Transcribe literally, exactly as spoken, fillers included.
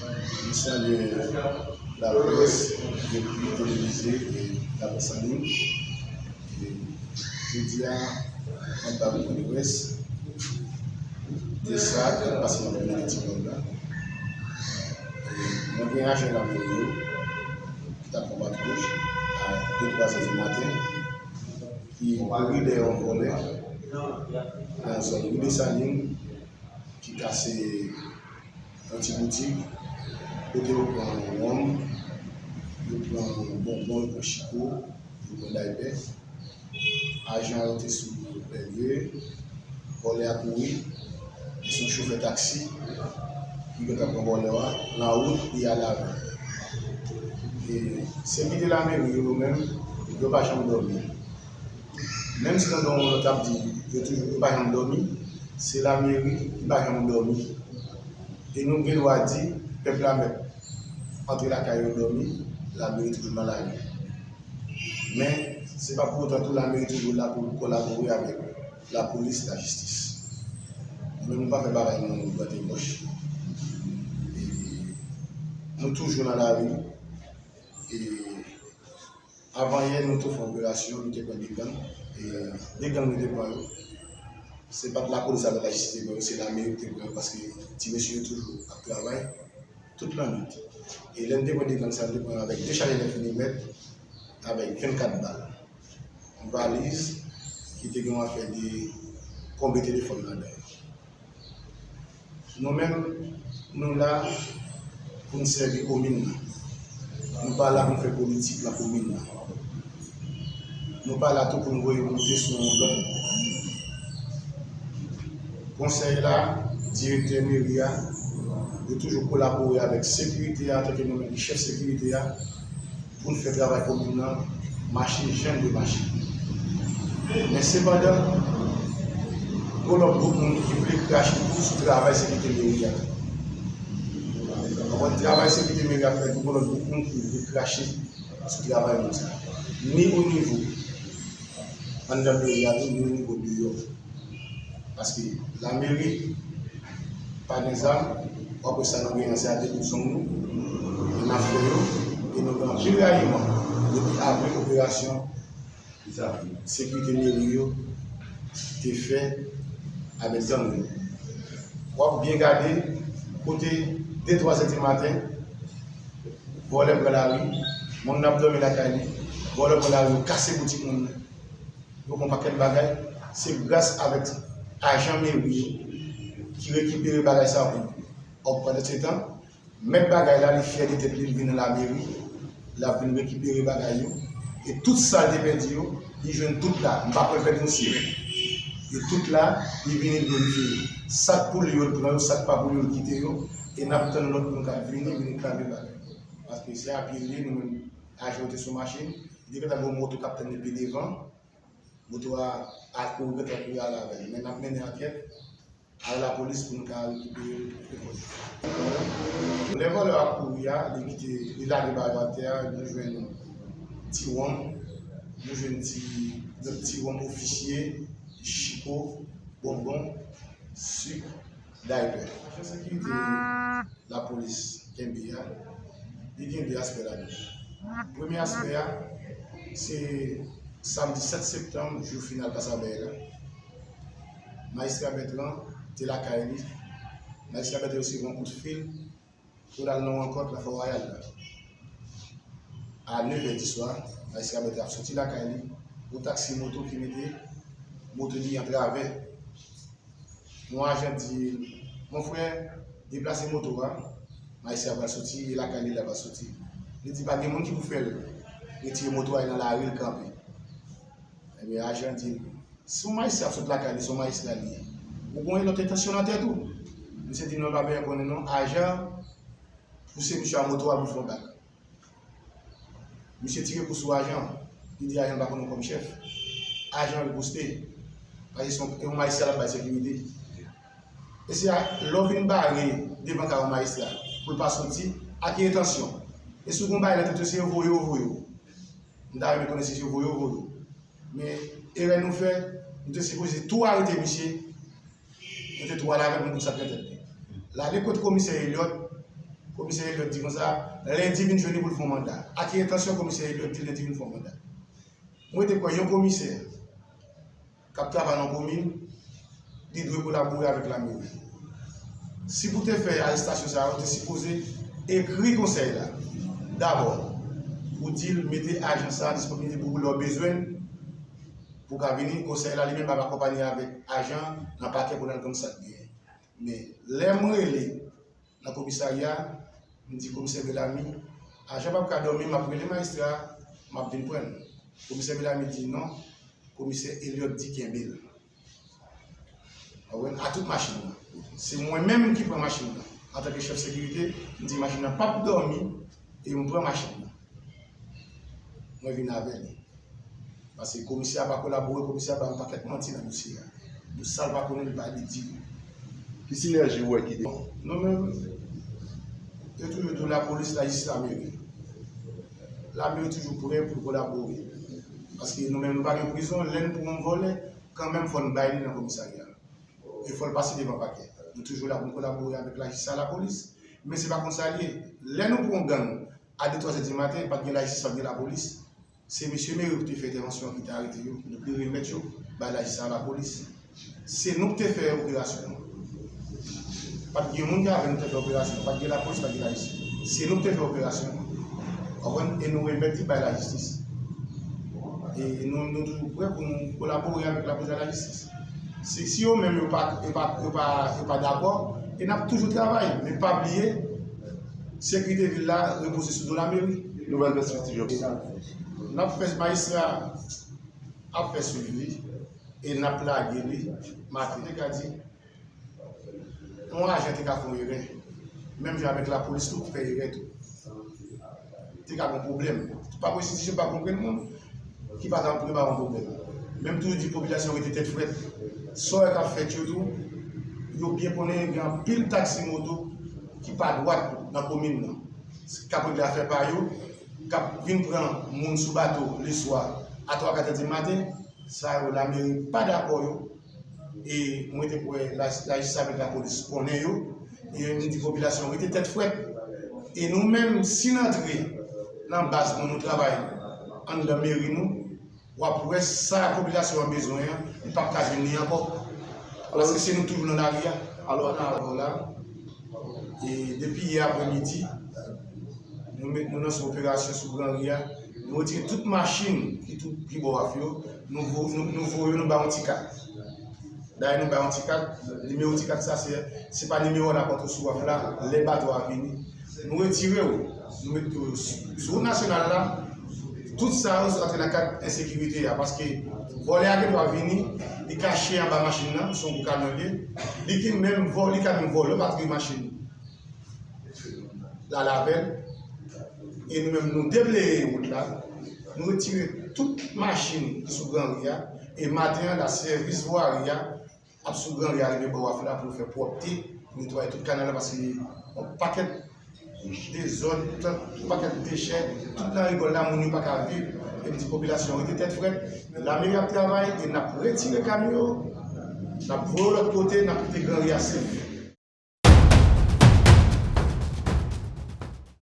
Nou salye laprès, epi televize, e laprès an liy. E jodi a, anba Kongrès, de sa k ap pase nan kominote Ti Gòv la. E mwen gen ajan lameri yo ki t ap fè patwouj a de twa zè di maten, ki kouri dèyè yon vòlè nan zòn ri Desalin, ki kase yon ti boutik, kote yo pran wonm, yo pran bonbon, yo pran chiko, yo pran daypè. Ajan yo te sou pèlye, vòlè a kouri, e se yon chofè taksi ki gentan pran vòlè a nan wout li al avè l. E sekirite lameri yo, yo menm, yo pa janm dòmi. Menm si tande yon lòt ap di yo toujou, yo pa janm dòmi, se lameri ki pa janm dòmi. E nou gen dwa di, pèp la mèt antre lakay yo dòmi, lameri toujou nan lari. Men, se pa pou otan tou lameri toujou la pou kolabore avèk lapolis, lajistis. Nou menm, nou pa fè bagay nou gwate wòch. E nou toujou nan lari. E avan yè, nou tou fè operasyon, nou te pran de gang. E de gang nou te pran yo, se pa t lapolis avèk lajistis te pran yo, se lameri ki te pran yo, paske ti mesye yo toujou ap travay tout lannwit. E lè n te pran de gang sa, n te pran yo avèk de chajè nèf milimèt, avèk vennkat bal. Yon valiz ki te gen yon afè de konbe telefòn ladan l. Nou menm, nou la pou n sèvi komin nan. Nou pa la pou n fè politik nan komin nan. Nou pa la tou pou n voye moute sou yon lòt. Konsèy la, direktè meri a, yo toujou kolabore avèk sekirite a, antanke nou menm ki chèf sekirite a, pou n fè travay komin nan mache jan l dwe mache. Men sepandan, gon lòt gwoup moun ki vle krache tou sou travay sekirite meri a tou. Konprann, travay sekirite meri a fè tou, gon lòt gwoup moun ki vle krache sou travay moun sa. Ni o nivo anndan meri a tou, ni o nivo deyò. Paske lameri pa gen zam, w ap wè sa nou genyen an, se a de kout zong nou, e n ap fè yo, e nou gen anpil rayiman depi apre operasyon sekirite meri yo te fè avèk gang yo. W ap byen gade, kote de twa zè di maten, vòlè pran lari, moun nan ap dòmi lakay li, vòlè pran lari, yo kase boutik moun nan. Yo fè yon pakèt bagay, se gras avèk ajan meri yo ki rekipere bagay sa yo pou nou. Òk, pandansetan, mèt bagay la, li fyè de tèt li, li vin nan lameri, l ap vin rekipere bagay yo. E tout sa l te pèdi yo, li jwenn tout la. M pa kwè l pèdi yon sirèt. E tout la, li vini, li verifye yo. Sa k pou li yo, l pran yo, sa k pa pou li yo, l kite yo. E n ap tann lòt moun k ap vini, vin reklame bagay. Paske se a pye l ye, nou menm, ajan yo te sou machin, li te gentan gen yon moto k ap tann li pi devan. Moto a al kouri, gentan kouri al avè l. Men n ap mennen ankèt a lapolis pou n ka rekipere l. Lè vòlè a kouri a, li kite, li lage bagay yo atè a, nou jwenn ti wonm, nou jwenn ti, lòt ti wonm ofisye, chiko, bonbon, sik, daypè. Ajan sekirite lapolis kenbe a, li gen de aspè ladan l. Premye aspè a, se samdi sèt septanm, jou final Pasa Bèy la. Majistra Bètran te lakay li. Majistra Bètran resevwa yon kout fil pou l al nan rankont nan Fò Wayal la. A nevè di swa, majistra Bètran ap soti lakay li, yon taksi moto ki mete moto li an travè. Yon ajan di l, "Mon frè, deplase moto a, majistra pral soti, e lakay li l ap soti." Li di pa gen moun ki pou fè l retire moto a, e nan lari l kanpe. Ebyen, ajan di l, "Si yon majistra ap sot lakay li, se yon majistra li ye. Ou gen yon lòt entansyon nan tèt ou?" Misye di, "Non, pa bezwen konnen non, ajan, pouse misye a moto a pou l fè yon bak." Misye tire kou sou ajan an. Li di ajan an pa konn yon kòm chèf. Ajan an riposte. Paske se yon, yon majistra l ap bay sekirite. E se a, lè w vin bare devan kay yon majistra pou l pa soti, a ki entansyon? E si w gen yon bagay nan tèt ou, se yo voye w, voye w. M ta renmen konnen si se yo voye w, voye w. Men erè nou fè, nou te sipoze tou arete misye, nou te tou al avè l pou nou konn sa k nan tèt li. L ale kot komisè Elliot, Komisè Elliot di konsa, lendi vin jwenn li pou l fè yon manda. A ki entansyon komisè Elliot di lendi vin fè yon manda? Mwen te kwè yon komisè k ap travay nan komin, li dwe kolabore avèk lameri. Si pou te fè arestasyon sa yo, te sipoze ekri konsèy la dabò pou di l mete ajan sa a disponib pou ou lè w bezwen l, pou w ka vini. Konsèy la li menm ap akonpaye avèk ajan nan pakè pou l al konn sa k genyen. Men lè m rele nan komisarya, m di komisè Belamy, ajan p ap ka dòmi, m ap rele majistra, m ap vin pran l. Komisè Belamy di non, komisè Elliot di kenbe l. Ou konprann? A tout machin nan. Se mwen menm ki pran machin nan. Antanke chèf sekirite, m di machin nan p ap dòmi e m pran machin nan. Mwen vin avè li. Paske komisè a pa kolabore, komisè a ba yon pakèt manti nan dosye a. Pou sa l pa konnen, li pa li di. Ki sinèji ou wè ki te? Nou menm, yo toujou di w lapolis, lajistis, lameri. Lameri toujou prè pou l kolabore. Paske nou menm nou pa gen prizon, lè n pran yon vòlè, kanmenm fò n bay li nan komisarya. E fò l pase devan pakè. Nou toujou la pou n kolabore avèk lajistis ak lapolis. Men se pa konsa l ye. Lè nou pran yon gang a de, twa zè di maten, pa t gen lajistis, pa t gen lapolis. Se mesye meri ki te fè entèvansyon an ki te arete yo, nou te remèt yo bay lajistis ak lapolis. Se nou ki te fè operasyon an. Pa t gen moun ki avè nou te fè operasyon an. Pa t gen lapolis, pa t gen lajistis. Se nou ki te fè operasyon an. Ou konprann? E nou remèt li bay lajistis. E nou, nou toujou prè pou nou kolabore avèk lapolis ak lajistis. Si, si yo menm yo pa, yo pa, yo pa, yo pa dakò, e n ap toujou travay. Men pa bliye, sekirite vil la repoze sou do lameri. Nouvèl pèspektiv yo. N ap fè majistra ap fè swiv li e n ap lage li maten. Te ka di, yon ajan te ka fè yon erè. Menm jan avèk lapolis tou ki fè erè tou. Te ka gen pwoblèm. Pa pou enstitisyon pa konprann moun ki pa ka prepare yon pwoblèm. Menm toujou di popilasyon rete tèt frèt. Sa w wè k ap fèt yo tou, yo byen konnen gen anpil taksi moto ki pa dwat nan komin nan. K ap regle afè pa yo, k ap vin pran moun sou bato leswa a twa, kat è di maten, sa yo lameri pa dakò yo. E mwen te kwè la, lajistis avèk lapolis konnen yo. E m di popilasyon rete tèt frèt. E nou menm, si n antre nan baz nou, nou travay anndan meri nou, w ap wè sa popilasyon an bezwen an, li p ap ka jwenn li ankò. Paske se nou toujou nan lari a. Alò, alò la, e depi yè aprèmidi, nou met, nou lanse operasyon sou Gran Ri a. Nou retire tout machin ki tou, ki bò waf yo. Nou vo-, nou, nou voye yo, nou ba yon ti kat. Dayè nou ba yon ti kat. Nimewo ti kat sa, se, se pa nimewo a n ap antre sou waf la lè bato a vini. Nou retire yo. Nou met yo sou, sou wout nasyonal la. Tout sa yo antre nan kad ensekirite a. Paske vòlè a gen dwa vini, li kache anba machin nan, se yon gwo kamyon l ye. Li ki menm vò-, li ka menm vòlè batri machin. L al avè l. E nou menm, nou debleye wout la. Nou retire tout machin ki sou Gran Ri a. E maten an la, sèvis vwari a ap sou Gran Ri a rive bò waf la pou yo fè pwòpte, pou netwaye tout kanal la, paske yon pakèt dezòd, yon pakèt dechè, tout nan rigòl la, moun yo pa ka viv. E m di popilasyon rete tèt frèt. Lameri ap travay e n ap retire kamyon yo, n ap voye yo lòt kote, n ap kite Gran Ri a sèf.